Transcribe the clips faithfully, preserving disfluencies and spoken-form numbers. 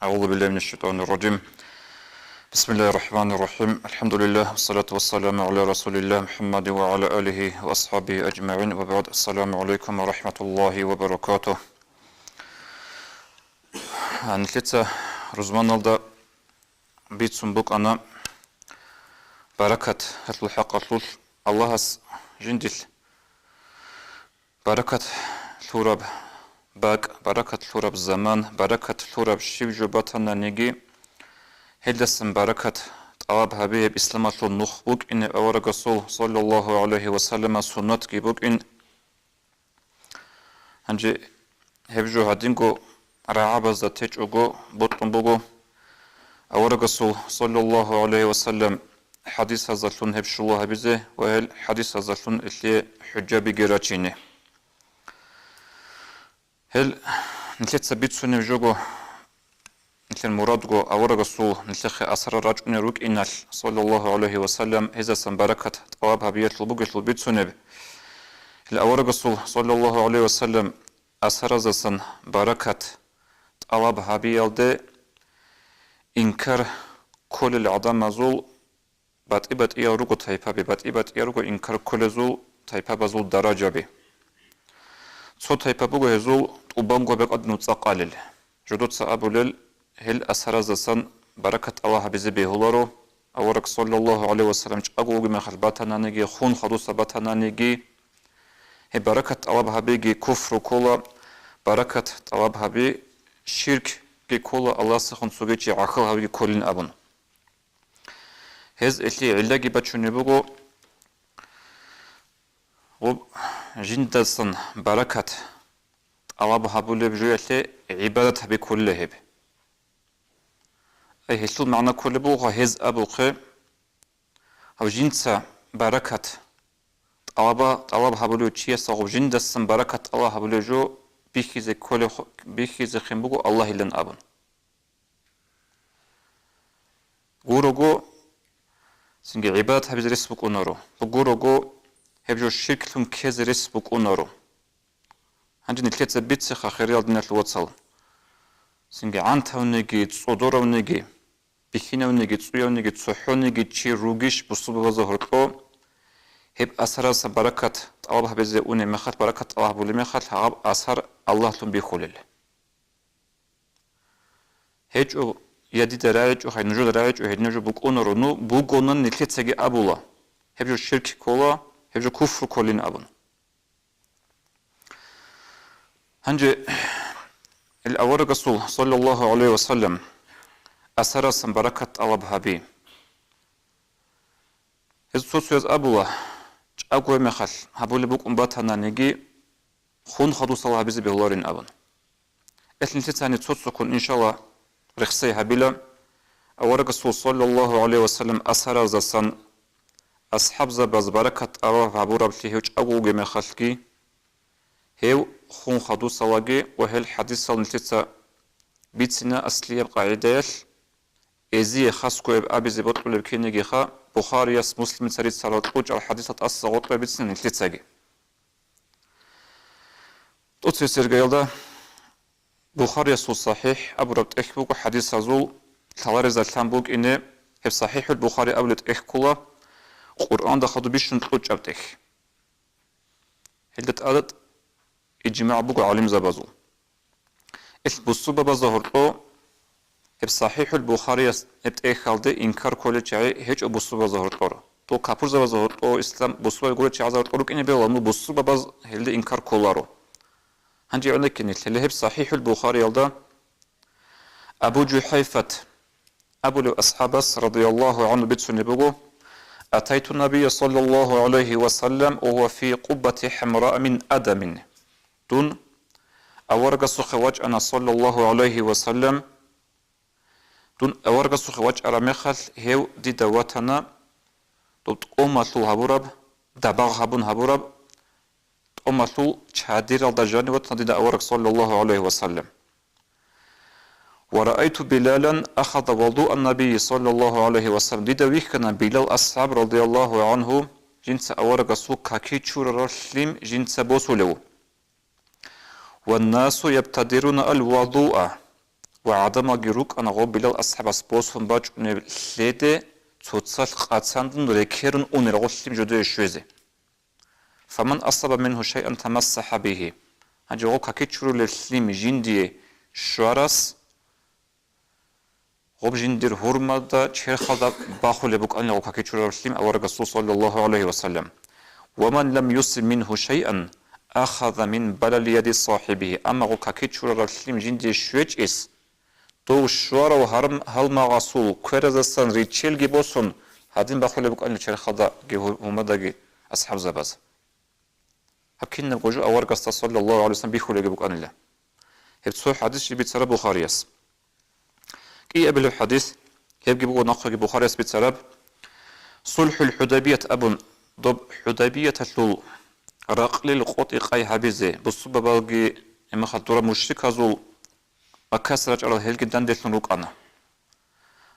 أعوذ بالله من الشيطان الرجيم. بسم الله الرحمن الرحيم. الحمد لله، والصلاة والسلام على رسول الله محمد وعلى آله وأصحابه أجمعين. وبعد. السلام عليكم ورحمة الله وبركاته. Нилъеца рузманалда бицун букӀана баракат гьелъул хӀакъалъулъ. Аллагьас жиндилъ баракат лъураб бакӀ, баракат лъураб заман, баракат лъураб щиб жо батананиги, гьелдасан баракат тӀалаб гьабе, гьеб исламалъул нух букӀине аварагасул саллаллагьу гӀалайгьи ва саллама суннатги букӀин. Гьанже гьеб жо гьадинго рагӀабазда течӀого бокьун буго. Аварагасул саллаллагьу гӀалайгьи ва саллам хӀадисазалъун гьеб щула гьабизе ва гьел хӀадисазалъун гьелъие хӀужабиги рачине. Гьел нилъеца бицунеб жого, нилъер мурадго аварагасул нилъехъе асарал рачӀунел рукӀиналъ, саллаллагьу гӀалайгьи ва саллам, гьезасан баракат тӀалаб гьабиялъул бугелъул бицунеб. Гьел аварагасул, саллаллагьу гӀалайгьи ва саллам, асаразасан баракат тӀалаб гьабиялде инкар кколел гӀадамазул батӀи-батӀиял руго тайпаби, батӀи-батӀиял руго инкар кколезул тайпабазул даражаби. Цо тайпа буго гьезул тӀубанго бекъадин нуцӀа къалел. Жодоца абулел, гьел асаразасан баракат тӀалаб гьабизе бегьуларо, авараг саллаллагьу гӀалайгьи ва саллам чӀаго вугеб мехалъ батананиги, хун хадуса батананиги, гьеб баракат тӀалаб гьабиги куфру ккола, баракат тӀалаб гьаби ширкги ккола, Аллагьасехун цоги чи гӀахьал гьавиги кколин абун. Гьез гьелъие гӀиллаги бачунеб буго, гъуб жиндасан баракат тӀалаб гьабулеб жоялъе гӀибадат гьаби кколила гьеб. Ай, гьелъул магӀна кколеб буго гьез абухъе, гьав жинца баракат тӀалаба-, тӀалаб гьабулев чиясда гъуб жиндасан баракат тӀалаб гьабулев жо бихьизе кколеб-, бихьизехъин буго Аллагьилан абун. Гурого, цинги гӀибадат гьабизе рес букӀунаро. Гурого, гьеб жо ширклъун ккезе рес букӀунаро. Гьанже нилъеца бицеха, хириял диналъул вацал. Цинги гӀантавниги, цӀодоравниги, бихьинавниги, цӀуявниги, цохӀониги чи ругищ бусурбабазда гьоркьо, гьеб асараса баракат тӀалаб гьабизе унеб мехалъ, баракат тӀалаб гьабулеб мехалъ, гьаб асар Аллагьлъун бихьулел? ГьечӀо, я дида рагӀичӀо, хай нужеда рагӀичӀо, гьединаб жо букӀунаро, ну, бугонан нилъецаги абула, гьеб жо ширк ккола, гьеб жо куфру кколин абун. Гьанже ил аварагасул, саллаллагьу гӀалайгьи ва саллам, асарасан баракат тӀалаб гьаби. Гьез цо-цояз абула, чӀаго мехалъ гьабулеб букӀун батананиги, хун хадусал гьабизе бегьуларин абун. Ил нилъецани цо-цоккун, иншалла, рехсей гьабила. Аварагасул, саллаллагьу гӀалайгьи ва саллам, асараздасан асхӀабзабаз баракат тӀалаб гьабураблъи гьев чӀаго вугеб мехалъги, гьев хун хадусалаги ва гьел хӀадисал нилъеца бицина аслияб къагӀидаялъ, эзие хасго гьеб абизе бокьулеб кинигиха, Бухарияс, Муслимица рицарал кьучӀал хӀадисал тӀаса гъоркье бицина нилъецаги. ТӀоцебесеб иргаялда Бухариясул СахӀихӀ абураб тӀехь буго хӀадисазул лъаларезда лъан букӀине, гьеб СахӀихӀул Бухари абулеб тӀехь ккола, Къуръанда хадуб бищун кьучӀаб тӀехь. Гьелда тӀадат ижмагӀ буго гӀалимзабазул. Ил бусурбабазда гьоркьо гьеб СахӀихӀул Бухарияс гьеб тӀехьалде инкар кколел чагӀи гьечӀо бусурбабазда гьоркьоро. Дол капурзабазда гьоркьо, ислам бусурбаби гурел чагӀазда гьоркьо рукӀине бегьула, амма бусурбабаз гьелде инкар кколаро. Гьанже гӀенекке нилъ, гьеле гьеб СахӀихӀул Бухариялда Абу ЖухӀайфат абулев асхӀабас, радияллагьу гӀангьу, бицунеб буго: «Атайту Набия, саллаллагьу гӀалайгьи ва саллам, ва гьува фи къуббати хӀамраъ мин адамин». Дун аварагасухъе вачӀана, саллаллагьу гӀалайгьи ва саллам, дун аварагасухъе вачӀараб мехалъ, гьев дида ватана, доб тӀомалъул гьабураб, дабагъ гьабун гьабураб, тӀомалъул чадиралда жанив ватана дида авараг, саллаллагьу гӀалайгьи ва саллам. «Ва раайту Билалан ахада вадуан Набий, саллаллагьу гӀалайгьи ва саллам». Дида вихьана Билал асхӀаб, радияллагьу гӀангьу, жинца аварагасул каки чурарал лъим жинца босулев. «Ваннасу ябтадируна ал-вадуа». ва гӀадамалги рукӀана гъо Билал асхӀабас босун бачӀунеб лъеде цоцалъ къацандун рекерун унел гъо лъим жодое щвезе. «Фаман асаба мингьу шайъан тамассахӀа бигьи». Гьанже гъо каки чурулеб лъим жиндие щварас гъоб жиндир гьурмада, черхалда бахулеб букӀанила гъо каки чурараб лъим авараг Расул, саллаллагьу гӀалайгьи ва саллам. «Ва ман лам юсиб мингьу шайъан, ахаза мин балали яди сахӀибигьи». Амма гъо каки чурараб лъим жиндие щвечӀес, дов щварав гьарм-, гьалмагъасул кверазасан риччелги босун, гьадин бахулеб букӀанила черхалдаги гьу-, гьурмадаги асхӀабзабаз. Гьаб кинабго жо аварагасда, саллаллагьу гӀалайгьи ва саллам, бихьулеги букӀанила. Гьеб цо хӀадис жиб бицараб Бухарияс. КӀиабилеб хӀадис, гьебги буго нахъеги Бухарияс бицараб, сулхӀул ХӀудайбият абун, доб ХӀудайбияталъул ракълил къотӀи-къай гьабизе, бусурбабалги гьебмехалъ дураб мушриказул Маккаялъ рачӀарал гьелги данделъун рукӀана.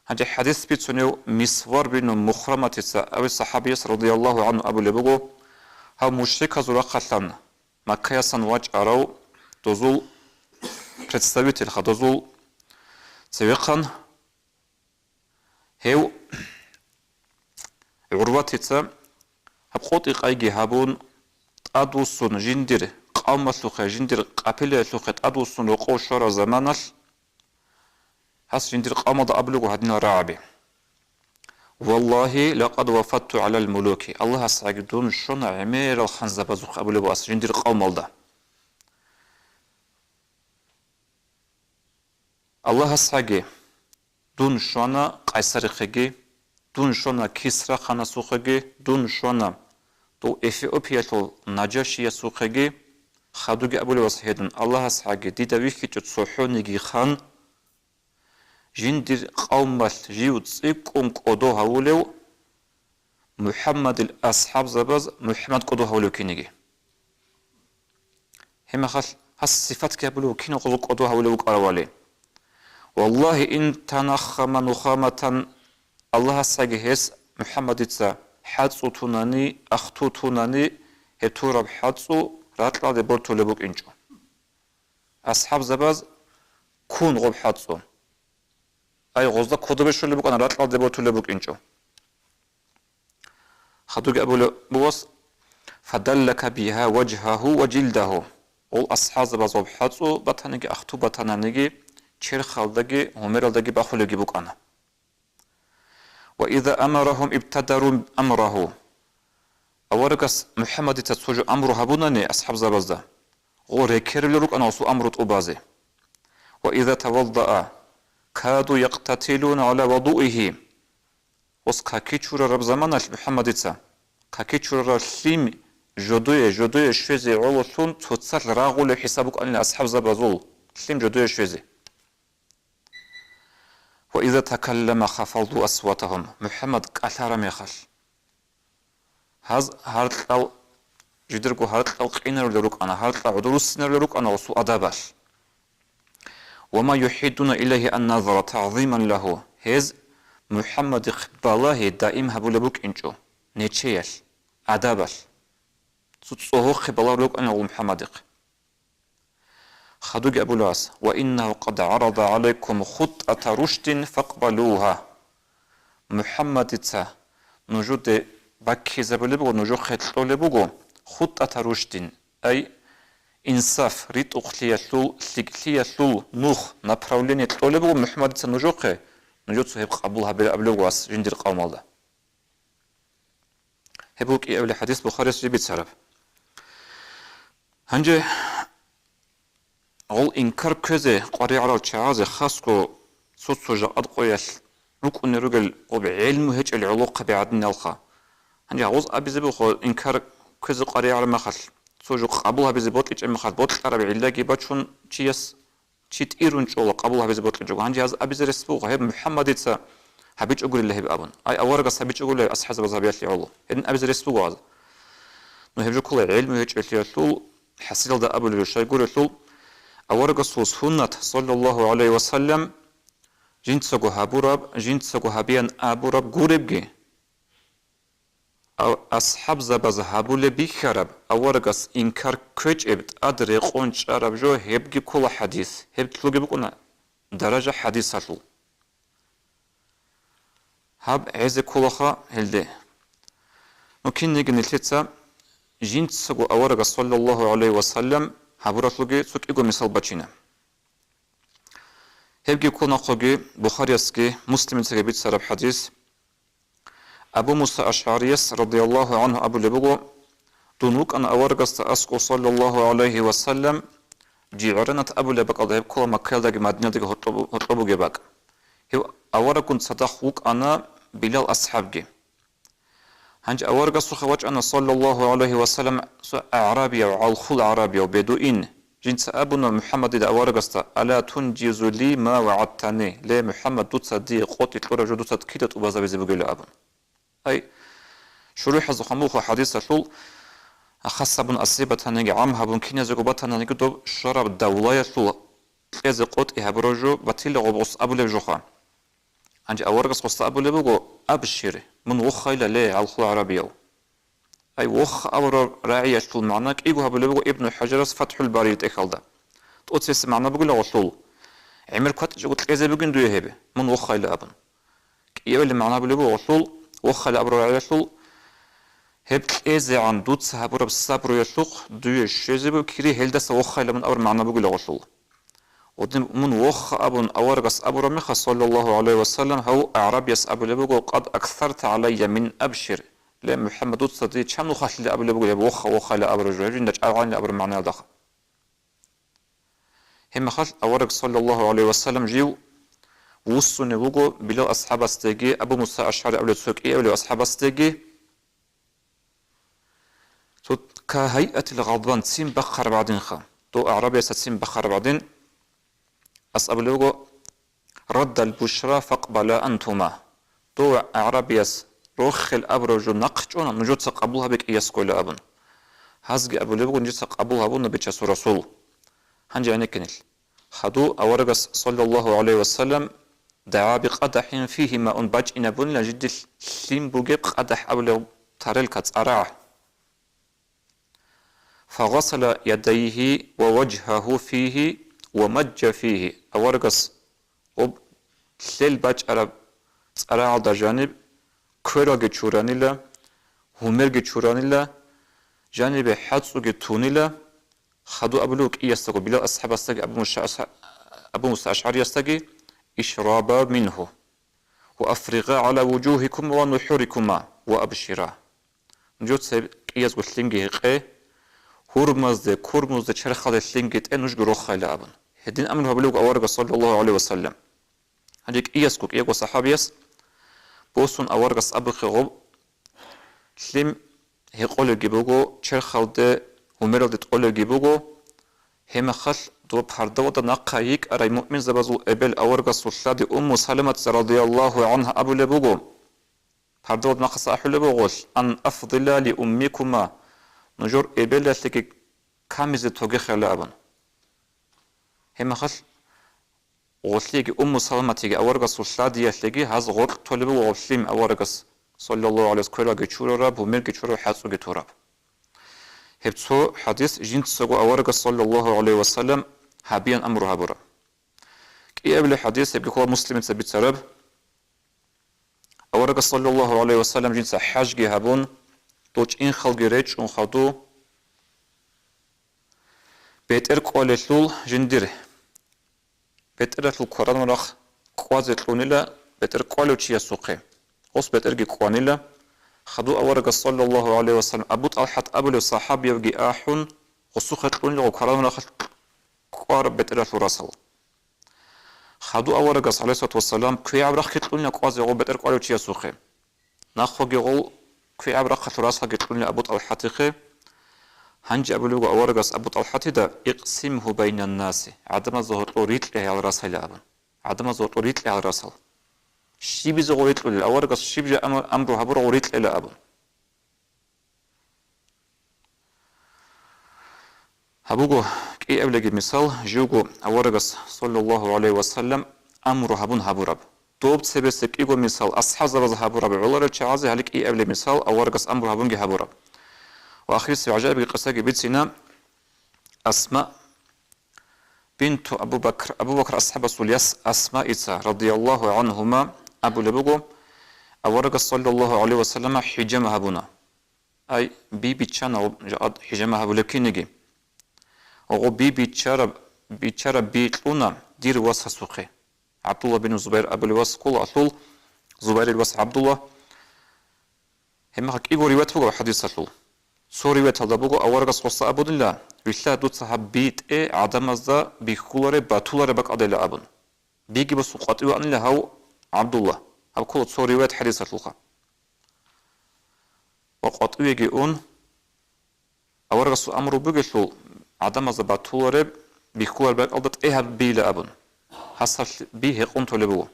Гьанже хӀадис бицунев Мисвар бину Мухраматица, гьев сахӀабияс радияллагьу гӀангьу абулеб буго, гьав мушриказул рахъалъан Маккаясан вачӀарав дозул представительха, дозул цевехъан, гьев ГӀурватица гьаб къотӀи-къайги гьабун, тӀадвуссун жиндир къавмалъухъе, жиндир къапилаялъухъе тӀадвуссун рокъов щвараб заманалъ, гьас жиндир къавмалда абулеб буго гьадинал рагӀаби: «Валлагьи, лакъад вафатту гӀалал мулуки». АллагьасгӀаги, дун щвана гӀемерал ханзабазухъе, абулеб буго гьас жиндир къавмалда. АллагьасгӀаги, дун щвана Къайсарихъеги, дун щвана Кисра ханасухъеги, дун щвана дов Эфиопиялъул Наджашиясухъеги, хадуги абулеб буго гьедин, АллагьасгӀаги, дида вихьичӀо цохӀониги хан, жиндир къавмалъ жив цӀикӀкӀун кӀодо гьавулев, МухӀаммадил асхӀабзабаз МухӀаммад кӀодо гьавулев киниги. Гьебмехалъ гьас сифатги гьабулев, киналго кӀодо гьавулев вукӀаравали. Валлагьи, ин танаххама нухаматан, АллагьасгӀаги, гьес МухӀаммадица хӀацӀу тунани, ахту тунани, гьеб тураб хӀацӀу ракьалде бортулеб букӀинчӀо. АсхӀабзабаз ккун гъоб хӀацӀу. Ай, гъозда кодобе щолеб букӀана, ракьалде бортулеб букӀинчӀо. Хадуги абулеб буго гьас: «Фадаллака бигьа важгьагьу ва жилдагьу». Гъол асхӀабзабаз гъоб хӀацӀу батаниги, ахту батананиги, черхалдаги, гьумералдаги бахулебги букӀана. «Ва иза амарагьум ибтадару амрагьу». Аварагас МухӀаммадица цо жо амру гьабунани асхӀабзабазда, гъо рекерулел рукӀана гъосул амру тӀубазе. «Ва иза таваддаа каду якътатилуна гӀала вадуигьи». Гъос каки чурараб заманалъ МухӀаммадица, каки чурараб лъим жодое, жодое щвезе гӀололъун цоцалъ рагъулеб хӀисаб букӀанила асхӀабзабазул, лъим жодое щвезе. «Ва иза такаллама хафалду асватагьум». МухӀаммад кӀалъараб мехалъ, гьаз гьаркьал, жидерго гьаркьал къинарулел рукӀана, гьаркьа гӀодор руссинарулел рукӀана гъосул адабалъ. «Ва ма юхӀиддуна илайгьи ан-назара тагӀзиман лагьу». Гьез МухӀаммадихъ балагьи даим гьабулеб букӀинчӀо, нечеялъ, адабалъ. Цо цӀогьохъе балагьулел рукӀана гъол МухӀаммадихъ. Хадуги абулеб гьас: «Ва иннагьу къад гӀарада гӀалайкум хутӀата рушдин факъбалугьа». МухӀаммадица нужеде баккизабулеб буго, нужехъе кьолеб буго хутӀата рушдин, ай, инсаф, ритӀухълъиялъул, лъикӀлъиялъул нух, направление кьолеб буго МухӀаммадица нужехъе, нужеца гьеб къабул гьабе абулеб буго гьас жиндир къавмалда. Гьеб буго кӀиабилеб хӀадис Бухарияс жиб бицараб. Гьанже гъол инкар кквезе къваригӀарал чагӀазе, хасго цо-цо жакъад къоялъ рукӀунел ругел гъоб гӀелму гьечӀел гӀолохъаби гӀадиналха. Гьанже гъоз абизе буго, инкар кквезе къваригӀараб мехалъ, цо жо къабул гьабизе бокьичӀеб мехалъ, бокьараб гӀиллаги бачун чияс, чи тӀирун чӀола къабул гьабизе бокьичӀого. Гьанже гьаз абизе рес буго, гьеб МухӀаммадица гьабичӀогурила гьеб абун. Ай, аварагас гьабичӀогурила асхӀабзабаз гьабиялъе гӀоло. Гьедин абизе рес буго гьаз. Ну, гьеб жо ккола гӀелму гьечӀелъиялъул, хӀасилалда абулеб жо щайгурелъул, аварагасул суннат, саллаллагьу гӀалайгьи ва саллам, жинцаго гьабураб, жинцаго гьабеян абураб гуребги, А-, асхӀабзабаз гьабулеб бихьараб, аварагас инкар кквечӀеб, тӀад рекъон чӀараб жо, гьебги ккола хӀадис, гьеб лъугеб букӀуна даража хӀадисалъул. Гьаб гӀезе кколаха гьелде. Ну, кинниги нилъеца жинцаго аварагас, саллаллагьу гӀалайгьи ва саллам, гьабуралъулги цо кӀиго мисал бачина. Гьебги кколаха Бухариясги Муслимицаги бицараб хӀадис. Абу Муса АшгӀарияс, радияллагьу гӀангьу, абулеб буго: «Дун вукӀана аварагасда аскӀов, саллаллагьу гӀалайгьи ва саллам, ЖигӀранат абулеб бакӀалда, гьеб ккола Маккаялдаги Мадинаялдаги гьоркьоб-, гьоркьоб бугеб бакӀ. Гьев авараггун цадахъ вукӀана Билал асхӀабги». Гьанже аварагасухъе вачӀана, саллаллагьу гӀалайгьи ва саллам, цо агӀрабияв, гӀалхул агӀрабияв, бедуин. Жинца абуна МухӀаммадида аварагасда: «Ала тунжизу ли ма вагӀадтани?» «Ле, МухӀаммад, дуца дие къотӀи кьураб жо дуца кида тӀубазабизе бугила?» абун. Ай, шурухӀазухъа мухъа хӀадисалъул, хас гьабун аслияб батаниги, гӀам гьабун киназего батаниги, доб щвараб давлаялъул кьезе къотӀи гьабураб жо батила гъоб гъос абулеб жоха. Гьанже аварагас гъосда абулеб буго: «Абшир, мун вохайла, ле, гӀалхул гӀарабияв». Ай, вохха абураб рагӀиялъул магӀна кӀиго гьабулеб буго Ибну ХӀажарас ФатхӀул Бариял тӀехьалда. ТӀоцебесеб магӀна бугила гъолъул: «ГӀемер кватӀичӀого кьезе бугин дуе гьеб, мун вохайла», абун. КӀиабилеб магӀна бугила гъолъул: «Вохайла» абураб рагӀиялъул: «Гьеб кьезегӀан дуца гьабураб сабруялъухъ дуе щвезе буго кири, гьелдаса вохайла мун» абураб магӀна бугила гъолъул. Гъодин мун вохха абун аварагас абураб мехалъ, саллаллагьу гӀалайгьи ва саллам, гьав агӀрабияс абулеб буго: «Къад аксарта гӀалайя мин абшир». Ле, МухӀаммад, дуца дие чан нухалъила абулеб буго гьеб вохха, вохайла абураб жо, гьеб жинда чӀаргӀанила абураб магӀнаялдаха. Гьеб мехалъ авараг, саллаллагьу гӀалайгьи ва саллам, жив вуссунев вуго Билал асхӀабасдеги Абу Муса АшгӀари абулев цо кӀиабилев асхӀабасдеги. Цо кагьайатил гъадбан, ццин бахъараб гӀадинха. Дов агӀрабиясда ццин бахъараб гӀадин, ас абулеб буго: «Раддал бушра факъбала антума». Дов агӀрабияс рохел абураб жо нахъчӀвана, нужеца къабул гьабе кӀияс ккола абун. Гьазги абулеб буго: «Нужеца къабул гьабуна, Бичасул Расул». Гьанже гӀенеккинел. Хадув аварагас, саллаллагьу гӀалайгьи ва саллам, дагӀа бикъадахӀин фигьи маун бачӀинабунила жиндир лъим бугеб къадахӀ абулеб тарелка, цӀарагӀ. Фагъасала ядайгьи ва важгьагьу фигьи ва мажжа фигьи. Аварагас гъоб лъел бачӀараб цӀарагӀалда жаниб квералги чуранила, гьумерги чуранила, жанибе хӀацӀуги тунила, хадув абулев кӀиясдаго, Билал асхӀабасдаги Абу Муса, Абу Муса АшгӀариясдаги: «Ишраба мингьу, ва афригъа гӀала вужугьикум ва нухӀурикума, ва абшира». Нужеца гьеб кӀиязго лъимги гьекъе, гьурмазде, курмузде, черхалде лъимги тӀе, нужги рохайла абун. Гьедин амру гьабулеб буго аварагас, саллаллагьу гӀалайгьи ва саллам. Гьанже кӀиясго, кӀиязго сахӀабияс босун аварагас абухъе гъоб лъим гьекъолебги буго, черхалде, гьумералде тӀолебги буго. Гьеб мехалъ доб пардавалда нахъа йикӀарай муъминзабазул эбел аварагасул лъади Умму Саламат радияллагьу гӀангьа абулеб буго: Пардавалда нахъаса ахӀулеб буго гъолъ: «Ан афдила ли уммикума», нужер эбелалъеги камизе тогехъе абун. Гьеб мехалъ гъолъиеги Умму Саламатиги аварагасул лъадиялъеги гьаз гъоркь толеб буго гъоб лъим аварагас, саллаллагьу гӀалайгьи ва саллам, квералги чурараб, гьумерги чурараб, хӀацӀуги тураб. Гьеб цо хӀадис жинцаго аварагас, саллаллагьу гӀалайгьи ва саллам, гьабиян амру гьабураб. КӀиабилеб хӀадис, гьебги ккола Муслимица бицараб. Аварагас, саллаллагьу гӀалайгьи ва саллам, жинца хӀажги гьабун, дов чӀинхалги речӀчӀун хадув, бетӀер кӀвалелъул жиндир бетӀералъул кваранаб рахъ кӀвазе кьунила бетӀер кӀвалев чиясухъе. Гъос бетӀерги кӀванила. Хадув аварагас, саллаллагьу гӀалайгьи ва саллам, Абу ТӀалхӀат абулев сахӀабиявги ахӀун, гъосухъе кьунила гъо кваранаб рахъалъ кӀвараб бетӀералъул расал. Хадув аварагас, гӀалайгьиссалату вассалам, квегӀаб рахъги кьунила кӀвазе гъо бетӀер кӀвалев чиясухъе. Нахъоги гъол квегӀаб рахъалъул расалги кьунила Абу ТӀалхӀатихъе. Гьанже абулеб буго аварагас Абу ТӀалхӀатида: «Икъсимгьу байнаннаси», гӀадамазда гьоркьор рикье гьал расайла абун. ГӀадамазда гьоркьор рикье гьал расал. Щибизе гъо рикьулел, аварагас щиб жо амру гьабураб гъо рикьела абун. Гьаб буго кӀиабилебги мисал, живго аварагас, саллаллагьу гӀалайгьи ва саллам, амру гьабун гьабураб. Доб цебесеб кӀиго мисал асхӀабзабаз гьабураб гӀоларел чагӀазе, гьале кӀиабилеб мисал аварагас амру гьабунги гьабураб. Ва ахирисеб гӀажаибги къисаги бицина. Асма Бинту Абу Бакр, Абу Бакр асхӀабасул яс Асмаица, радияллагьу гӀангьума, абулеб буго, аварагас, саллаллагьу гӀалайгьи ва саллама, хӀижама гьабуна. Ай, би биччана гъоб жакъа хӀижама гьабулеб кинниги. Ва гъоб би биччараб, биччараб би кьуна дир васасухъе. ГӀабдулла бин Зубайр абулев вас ккола гьалъул, Зубайрил вас ГӀабдулла. Гьебмехалъ кӀиго риваят буго хӀадисалъул. Цо риваяталда буго, аварагас гъосда абунила, вилълъа дуца гьаб би тӀе гӀадамазда бихьулареб, батулареб бакӀалдайилан абун. Биги босун къватӀиве анила гьав ГӀабдулла. Гьаб ккола цо риваят хӀадисалъулха. Ва къватӀивеги ун, аварагасул амру бугелъул, гӀадамазда батулареб, бихьулареб бакӀалда тӀе гьаб бийила абун. Гьасалъ би гьекъон толеб буго.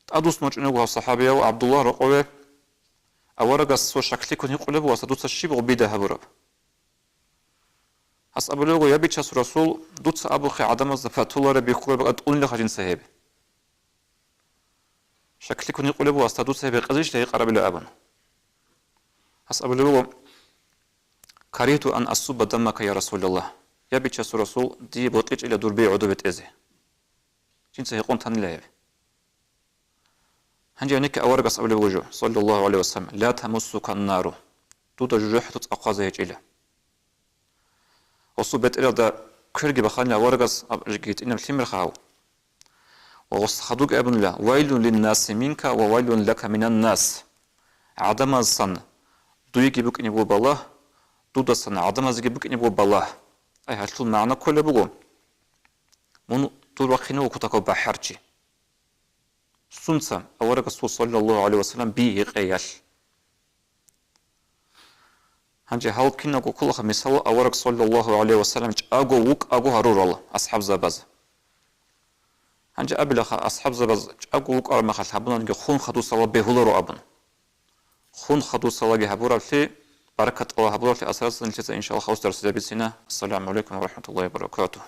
ТӀадвуссун вачӀунев вуго гьав сахӀабияв ГӀабдулла рокъове, аварагас цо щаклъи ккун гьикъулеб буго, дуца щиб гъоб бида гьабураб? Гьас абулеб буго, я Бичасул Расул, дуца абухъе гӀадамазда батулареб, бихьулареб бакӀалда тӀунилаха жинца гьеб. Щаклъи ккун гьикъулеб буго, дуца гьеб гьекъезейищ гьекъарабила абун. Гьас абулеб буго, каригьту ан ассубба даммака, я Расулаллагь. Я Бичасул Расул, дие бокьичӀила дур би гӀодобе тӀезе. Жинца гьекъон танила гьеб. Гьанже гьанекке аварагас абулеб буго жо, саллаллагьу гӀалайгьи ва саллам, ла тамуссука аннару, дуда жужахӀалъул цӀа хъвазе гьечӀила. Гъосул бетӀералда кверги баханила аварагас, аб-, гьитӀинаб лъимерха гьав. Ва гъос хадубги абунила, вайлун линнаси минка ва вайлун лака минаннас. ГӀадамаздасан дуеги букӀине буго балагь, дудасан гӀадамазеги букӀине буго балагь. Ай, гьалъул магӀна кколеб буго, мун дур вахъине вуго кутакав бахӀарчи. Сунца аварагасул, саллаллагьу гӀалайгьи ва саллам, би гьекъеялъ. Гьанже гьал киналго кколаха, мисалалъ, авараг, саллаллагьу гӀалайгьи ва саллам, чӀаго вукӀаго гьарурал асхӀабзабаз. Гьанже абилаха, асхӀабзабаз чӀаго вукӀараб мехалъ гьабунаниги хун хадусала бегьуларо абун. Хун хадусалаги гьабураблъи, баракатала гьабураблъи асарацин нилъеца, иншаллагь, хадусда дарсида бицина. Ассаламу гӀалайкум ва рахӀматуллагьи ва баракатугь.